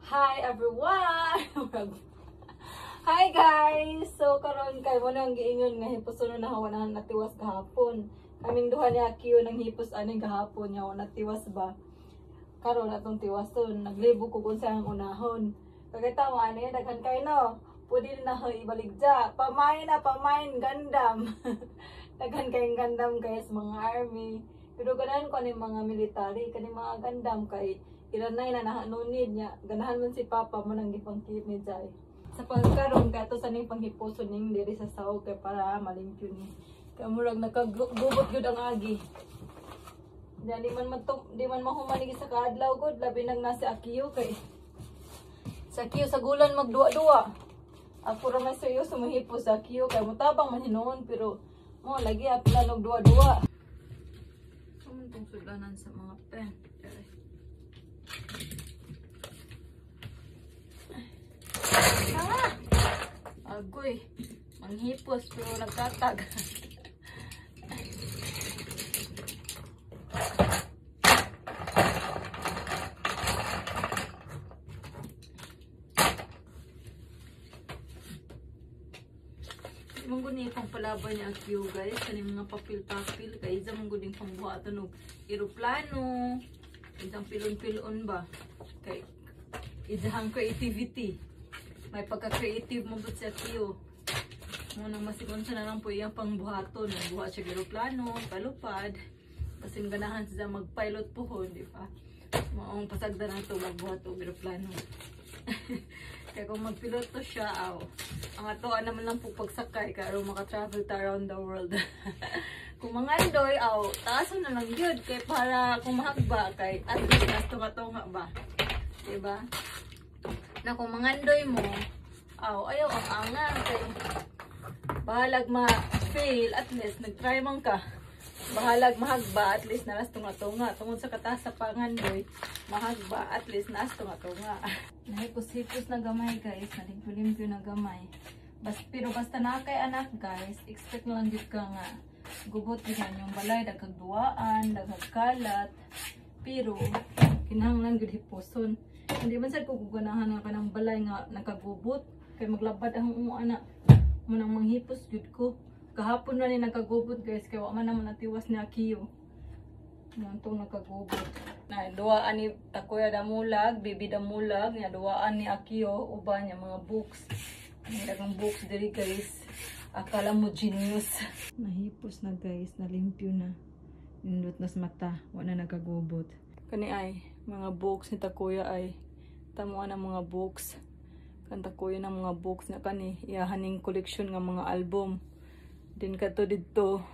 Hi everyone! Hi guys! So karon kay mo nang giingon nga hipuson na hawa na natiwas gahapon. Kaming duha ni Akio nang hipos ani gahapon nya natiwas ba. Karon atong tiwason, naglibo ko kung saan ang unahon. Kagita mo ani daghan kay no. Pwede na ho ibaligja. Pamain na pamain Gundam. Daghan kayong Gundam guys, mga army. Pero ganahan ko ani mga military, kani mga Gundam kay iranay na nahanunid niya. Ganahan man si Papa mo nang gipangkit ni Jai. Sa pagkaroon kato sa ning panghipuso ning diri sa sahog kay para malimpyo ni. Kay murag nakagubot gyud ang agi. Di man di man mahuman sa kaadlaw gud, labi nang nasa Akio kay sa Akio sa gulan magduwa-duwa. Ako ra may seryoso mahipos sa Akio kay motabang man hinuon pero mo lagi apila og duwa-duwa. Amo tong sudlanan sa mga pen. Ah! Agoy, manghipos pero nagtatag. Mong guni pang palaban niya Akio guys, kani mga papel-papel kay isa mong guni pang buhaton og eroplano. Isang pilon-pilon ba? Kay isang creativity. May pagka-creative mo but si Akio. Munang masigon siya na lang po iyang pangbuhaton. Nagbuhat siya eroplano, palupad. Kasi ganahan siya mag-pilot po, di ba? Maong pasagdan na ito, magbuhat og eroplano. Kaya kung magpiloto siya, aw, ang atoa naman lang po pagsakay, kaya makatravel ta around the world. Kung mangandoy, aw, taasan na lang yun. Kaya para kung mahagba, kay at least nas tunga-tunga ba? Diba? Na kung mangandoy mo, aw, ayaw ang angan. Kay bahalag ma-fail, at least nag-try man ka. Bahalag mahagba, at least naras tunga-tunga. Tungod sa kataas sa pangandoy, mahagba, at least naas tunga-tunga. Nahipos-hipos na gamay guys, nalimpyo-limpyo na gamay. Pero basta na kay anak guys, expect na lang gyud ka nga gubot gyud yung balay, daghang duwaan, daghang kalat. Pero kinahanglan gyud hiposon. Hindi man sad ko guganahan nga kanang balay nga nagkagubot kay maglabad ang umo ana. Munang manghipos gyud ko. Kahapon na ni nagkagubot guys kay wa man naman natiwas ni Akio. Nantong nagkagubot. Na duwaan ni Takuya Damulag, Bibi Damulag, nya duwaan ni Akio uban niya mga books. May daghang books diri guys. Akala mo genius. Nahipos na guys, nalimpyo na. Nindot na sa mata, wa na nagkagubot. Kani ay mga books ni Takuya ay tamuan ang mga books. Kan Takuya ng mga books na kani iyahaning collection nga mga album. Din kadto didto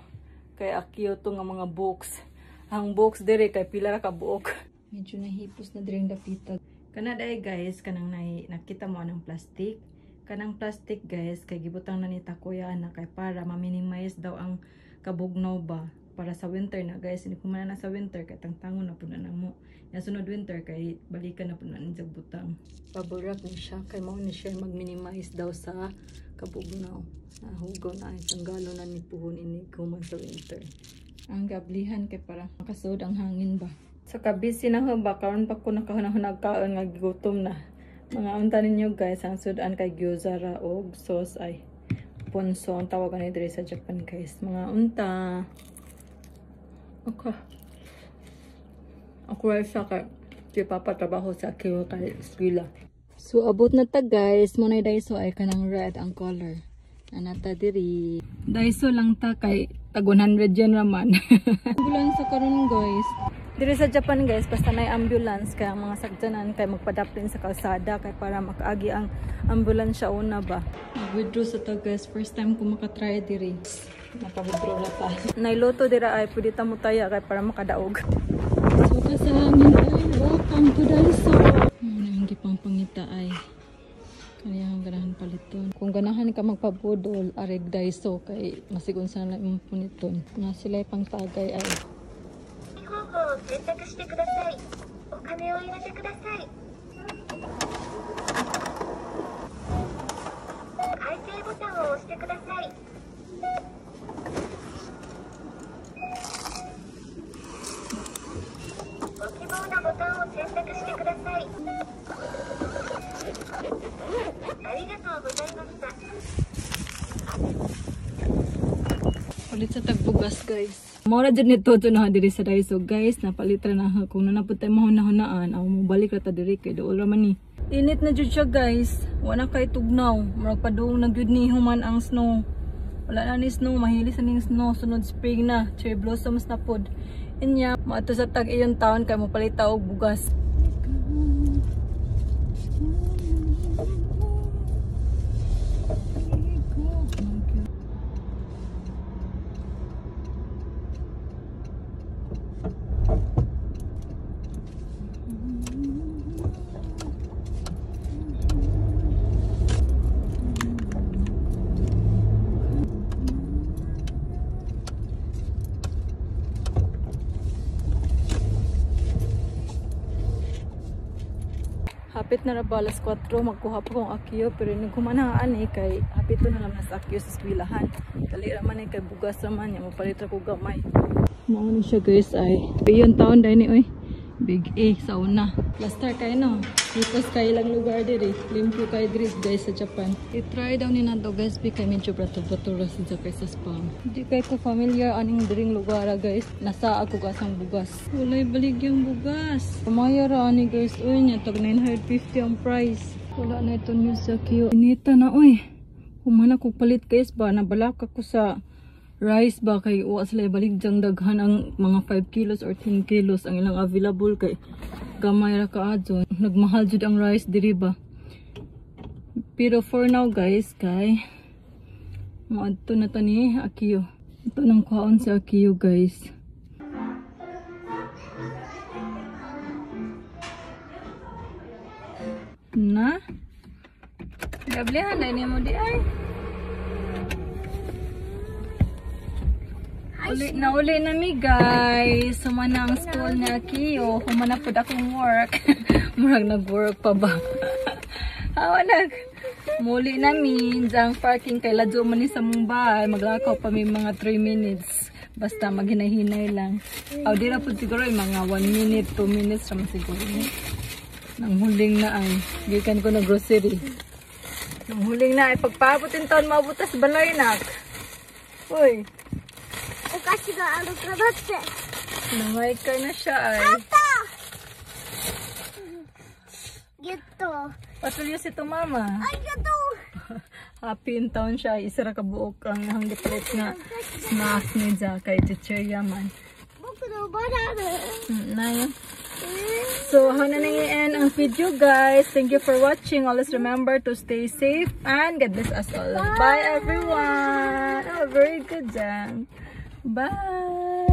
kay Akio to nga mga books. Ang books dire kay pila ra ka buok. Medyo nahipos na diri ang dapita. Kana day guys, kanang nakita mo anang plastic. Kanang plastic guys kay gibutang na ni Takuya ana kay para ma-minimize daw ang kabugnaw ba para sa winter na guys. Hindi ko man na sa winter kay tangtangon na pud na namo. Ya sunod winter kay balikan na pud na ni butang. Bubble wrap ni siya kay mao ni siya mag-minimize daw sa kabugnaw. Nahugaw na ay tanggalo na ni puhon ini kuman sa winter. Ang gablihan kay para makasud ang hangin ba. Sa kabisi na ho ba karon pa ko nakahunahunag kaon nga gigutom na. Mga unta ninyo guys, ang sudan kay gyoza ra og sauce ay ponso ang tawag ani diri sa Japan guys. Mga unta. Okay. Ako ay sa kay di papatrabaho sa Akio kay eskwela. So abot na ta guys, mo na Daiso ay kanang red ang color. Anata diri. Daiso lang ta kay tag 100 yen raman. Ambulance karon guys. Diri sa Japan guys, basta nay ambulance kay ang mga sakyanan kay magpadapin sa kalsada kay para makaagi ang ambulansya una ba. Withdraw sa ta guys, first time ko makatry diri. Naka-withdraw ra ta. Nay loto dira ay pwede ta mutaya kay para makadaog. So sa hangin ay welcome to Daiso. Muna ang gipang pangita ay kaniyang ganahan paliton. Kung ganahan ka magpabudol, arig Daiso kay masigon sa na imong puniton. Na sila pang tagay ay. Palit sa tagbugas, guys. Mora jud ni Toto na diri sa Daiso, guys. Napalit ra na kung nanapod tayo mahuna-hunaan, aw mo balik ra ta diri kay duol ra man ni. Init na jud siya, guys. Wala kay tugnaw. Murag padung na gyud ni human ang snow. Wala na ni snow, mahili sa ning snow sunod spring na, cherry blossoms na pod. Inya, moadto sa tag iyon town kay mopalit ta og bugas. Hapit na ra ba alas 4, magkuha pa kong Akio, pero nagkumanaan eh kay hapit na naman sa Akio sa eskwelahan. Dali ra man eh kay bugas ra man, mopalit ra ko gamay. Mao ni siya, guys, ay. Iyon taon dai ni oy. Big A sa una. Plaster kay no. Because kay lang lugar diri, limpyo kay diri, guys, sa Japan. I-try daw ni nato, guys, bi kay medyo brato-brato ra sa kay sa spam. Di kay ko familiar aning diring lugar, guys. Nasa ako gasang bugas. Walay baligyang bugas. Pamaya ra ani, guys, uy nya tag 950 ang price. Wala na ito news sa Kyo. Inita na oy. Humana ko palit, guys, ba nabalaka ko sa rice ba kay uwa sila ibaligyang daghan ang mga 5 kilos or 10 kilos ang ilang available kay gamay ra kaadto. Nagmahal jud ang rice diri ba. Pero for now, guys, kay moadto na ta ni Akio. Ito nang kuhaon si Akio, guys. Na? Gablihan na nimo di ay. Uli na mi, guys. Humana ang school ni Akio. Humana pud akong work. Murag nag-work pa ba? Awa nag. Muli na mi. Ang parking kay ladyo man ni sa mong bahay. Maglakaw pa mi mga 3 minutes. Basta maghinay-hinay lang. Aw di ra pud siguro ay mga 1 minute, 2 minutes ra man siguro ni. Nang huling na ay. Gikan ko na grocery. Nang huling na ay pagpaabot in taon maabot sa balay nak. Uy. お菓子があるからって。 Nangay ka na siya ay. ゲット。あ Patuloy si to mama. りがとう。 Happy in town siya. Isa ra ka buok ang hanggipalit nga snacks ni Ja kay Chichirya man. 僕のバナナ。 Na yun. So, hana nang i-end ang video, guys. Thank you for watching. Always remember to stay safe and God bless us all. Bye, everyone. Oh, very good, Jan. Bye.